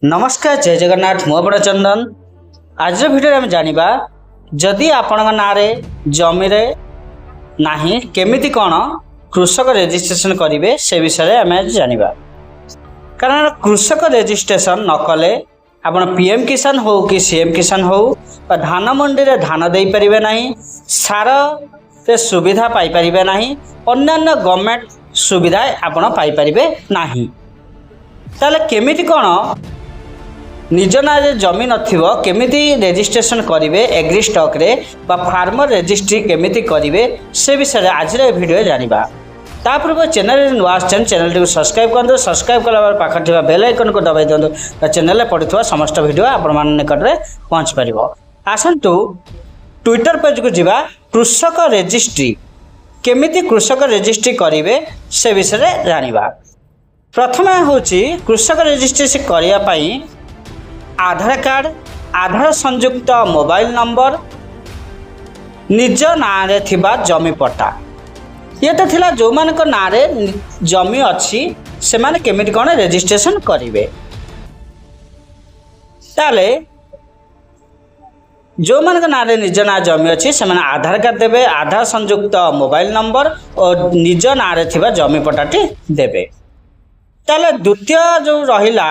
ନମସ୍କାର, ଜୟ ଜଗନ୍ନାଥ। ମୁଁ ଆପଣ ଚନ୍ଦନ। ଆଜିର ଭିଡ଼ିଓରେ ଆମେ ଜାଣିବା, ଯଦି ଆପଣଙ୍କ ନାଁରେ ଜମିରେ ନାହିଁ, କେମିତି କ'ଣ କୃଷକ ରେଜିଷ୍ଟ୍ରେସନ କରିବେ, ସେ ବିଷୟରେ ଆମେ ଆଜି ଜାଣିବା। କାରଣ କୃଷକ ରେଜିଷ୍ଟ୍ରେସନ ନ କଲେ ଆପଣ ପି ଏମ୍ କିଷାନ ହଉ କି ସି ଏମ୍ କିଷାନ ହଉ ବା ଧାନ ମଣ୍ଡିରେ ଧାନ ଦେଇପାରିବେ ନାହିଁ, ସାରରେ ସୁବିଧା ପାଇପାରିବେ ନାହିଁ, ଅନ୍ୟାନ୍ୟ ଗଭର୍ଣ୍ଣମେଣ୍ଟ ସୁବିଧା ଆପଣ ପାଇପାରିବେ ନାହିଁ। ତାହେଲେ କେମିତି କ'ଣ ନିଜ ନାଁରେ ଜମି ନଥିବ, କେମିତି ରେଜିଷ୍ଟ୍ରେସନ କରିବେ ଏଗ୍ରି ଷ୍ଟକ୍ରେ ବା ଫାର୍ମର ରେଜିଷ୍ଟ୍ରି କେମିତି କରିବେ, ସେ ବିଷୟରେ ଆଜିର ଏ ଭିଡ଼ିଓ ଜାଣିବା। ତା ପୂର୍ବରୁ ଚ୍ୟାନେଲରେ ନୂଆ ଆସିଛନ୍ତି, ଚ୍ୟାନେଲଟିକୁ ସବସ୍କ୍ରାଇବ୍ କରନ୍ତୁ। ସବସ୍କ୍ରାଇବ୍ କଲା ପରେ ପାଖରେ ଥିବା ବେଲ୍ ଆଇକନ୍କୁ ଦବାଇ ଦିଅନ୍ତୁ, ତା ଚ୍ୟାନେଲରେ ପଡ଼ୁଥିବା ସମସ୍ତ ଭିଡ଼ିଓ ଆପଣମାନଙ୍କ ନିକଟରେ ପହଞ୍ଚି ପାରିବ। ଆସନ୍ତୁ, ଟ୍ୱିଟର ପେଜ୍କୁ ଯିବା। କୃଷକ ରେଜିଷ୍ଟ୍ରି, କେମିତି କୃଷକ ରେଜିଷ୍ଟ୍ରି କରିବେ, ସେ ବିଷୟରେ ଜାଣିବା। ପ୍ରଥମେ ହେଉଛି, କୃଷକ ରେଜିଷ୍ଟ୍ରେସନ କରିବା ପାଇଁ ଆଧାର କାର୍ଡ଼, ଆଧାର ସଂଯୁକ୍ତ ମୋବାଇଲ ନମ୍ବର, ନିଜ ନାଁରେ ଥିବା ଜମି ପଟ୍ଟା। ଇଏ ତ ଥିଲା ଯେଉଁମାନଙ୍କ ନାଁରେ ଜମି ଅଛି, ସେମାନେ କେମିତି କ'ଣ ରେଜିଷ୍ଟ୍ରେସନ କରିବେ। ତାହେଲେ ଯେଉଁମାନଙ୍କ ନାଁରେ ନିଜ ନାଁ ଜମି ଅଛି, ସେମାନେ ଆଧାର କାର୍ଡ଼ ଦେବେ, ଆଧାର ସଂଯୁକ୍ତ ମୋବାଇଲ ନମ୍ବର ଓ ନିଜ ନାଁରେ ଥିବା ଜମି ପଟ୍ଟାଟି ଦେବେ। ତାହେଲେ ଦ୍ୱିତୀୟ ଯେଉଁ ରହିଲା,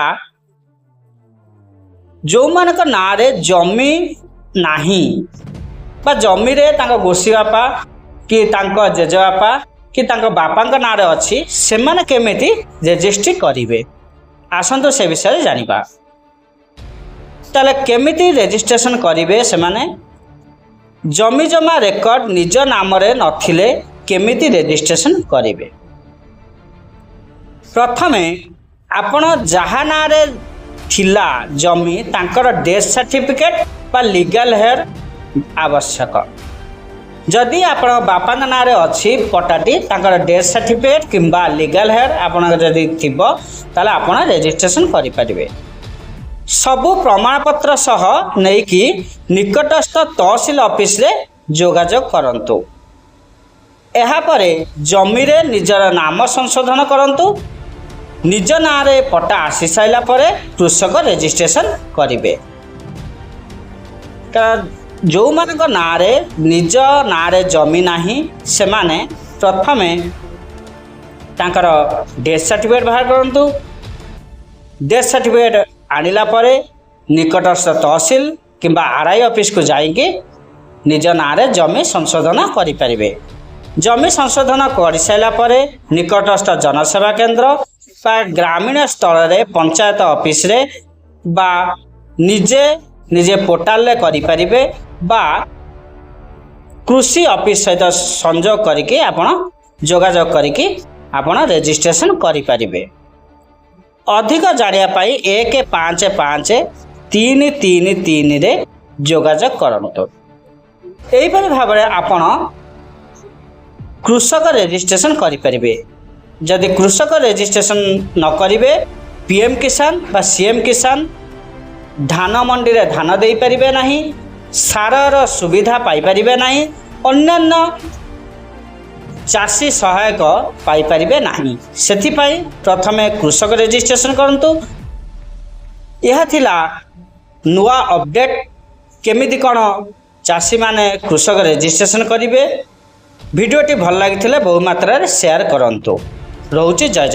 ଯେଉଁମାନଙ୍କ ନାଁରେ ଜମି ନାହିଁ ବା ଜମିରେ ତାଙ୍କ ଗୋସି ବାପା କି ତାଙ୍କ ଜେଜେବାପା କି ତାଙ୍କ ବାପାଙ୍କ ନାଁରେ ଅଛି, ସେମାନେ କେମିତି ରେଜିଷ୍ଟ୍ରି କରିବେ, ଆସନ୍ତୁ ସେ ବିଷୟରେ ଜାଣିବା। ତାହେଲେ କେମିତି ରେଜିଷ୍ଟ୍ରେସନ କରିବେ ସେମାନେ? ଜମି ଜମା ରେକର୍ଡ ନିଜ ନାମରେ ନଥିଲେ କେମିତି ରେଜିଷ୍ଟ୍ରେସନ କରିବେ? ପ୍ରଥମେ ଆପଣ ଯାହା ନାଁରେ ଥିଲା ଜମି, ତାଙ୍କର ଡେଥ୍ ସାର୍ଟିଫିକେଟ୍ ବା ଲିଗାଲ ହେୟାର ଆବଶ୍ୟକ। ଯଦି ଆପଣଙ୍କ ବାପାଙ୍କ ନାଁରେ ଅଛି ପଟ୍ଟାଟି, ତାଙ୍କର ଡେଥ୍ ସାର୍ଟିଫିକେଟ୍ କିମ୍ବା ଲିଗାଲ ହେୟାର ଆପଣଙ୍କର ଯଦି ଥିବ, ତାହେଲେ ଆପଣ ରେଜିଷ୍ଟ୍ରେସନ କରିପାରିବେ। ସବୁ ପ୍ରମାଣପତ୍ର ସହ ନେଇକି ନିକଟସ୍ଥ ତହସିଲ ଅଫିସରେ ଯୋଗାଯୋଗ କରନ୍ତୁ। ଏହାପରେ ଜମିରେ ନିଜର ନାମ ସଂଶୋଧନ କରନ୍ତୁ। ନିଜ ନାଁରେ ପଟ୍ଟା ଆସି ସାରିଲା ପରେ କୃଷକ ରେଜିଷ୍ଟ୍ରେସନ କରିବେ। କାରଣ ଯେଉଁମାନଙ୍କ ନାଁରେ ନିଜ ନାଁରେ ଜମି ନାହିଁ, ସେମାନେ ପ୍ରଥମେ ତାଙ୍କର ଡେଥ୍ ସାର୍ଟିଫିକେଟ୍ ବାହାର କରନ୍ତୁ। ଡେଥ୍ ସାର୍ଟିଫିକେଟ୍ ଆଣିଲା ପରେ ନିକଟସ୍ଥ ତହସିଲ କିମ୍ବା ଆର୍ I ଅଫିସକୁ ଯାଇକି ନିଜ ନାଁରେ ଜମି ସଂଶୋଧନ କରିପାରିବେ। ଜମି ସଂଶୋଧନ କରିସାରିଲା ପରେ ନିକଟସ୍ଥ ଜନସେବା କେନ୍ଦ୍ର ବା ଗ୍ରାମୀଣ ସ୍ତରରେ ପଞ୍ଚାୟତ ଅଫିସରେ ବା ନିଜେ ନିଜେ ପୋର୍ଟାଲରେ କରିପାରିବେ ବା କୃଷି ଅଫିସ ସହିତ ସଂଯୋଗ କରିକି, ଆପଣ ଯୋଗାଯୋଗ କରିକି ଆପଣ ରେଜିଷ୍ଟ୍ରେସନ କରିପାରିବେ। ଅଧିକ ଜାଣିବା ପାଇଁ 155333ରେ ଯୋଗାଯୋଗ କରନ୍ତୁ। ଏହିପରି ଭାବରେ ଆପଣ କୃଷକ ରେଜିଷ୍ଟ୍ରେସନ କରିପାରିବେ। ଯଦି କୃଷକ ରେଜିଷ୍ଟ୍ରେସନ ନ କରିବେ, ପି ଏମ୍ କିଷାନ ବା ସି ଏମ୍ କିଷାନ, ଧାନ ମଣ୍ଡିରେ ଧାନ ଦେଇପାରିବେ ନାହିଁ, ସାରର ସୁବିଧା ପାଇପାରିବେ ନାହିଁ, ଅନ୍ୟାନ୍ୟ ଚାଷୀ ସହାୟକ ପାଇପାରିବେ ନାହିଁ। ସେଥିପାଇଁ ପ୍ରଥମେ କୃଷକ ରେଜିଷ୍ଟ୍ରେସନ କରନ୍ତୁ। ଏହା ଥିଲା ନୂଆ ଅପଡ଼େଟ୍, କେମିତି କ'ଣ ଚାଷୀମାନେ କୃଷକ ରେଜିଷ୍ଟ୍ରେସନ କରିବେ। ଭିଡ଼ିଓଟି ଭଲ ଲାଗିଥିଲେ ବହୁ ମାତ୍ରାରେ ସେୟାର କରନ୍ତୁ। ରହୁଛି, ଜୟ ଜଗନ୍ନାଥ।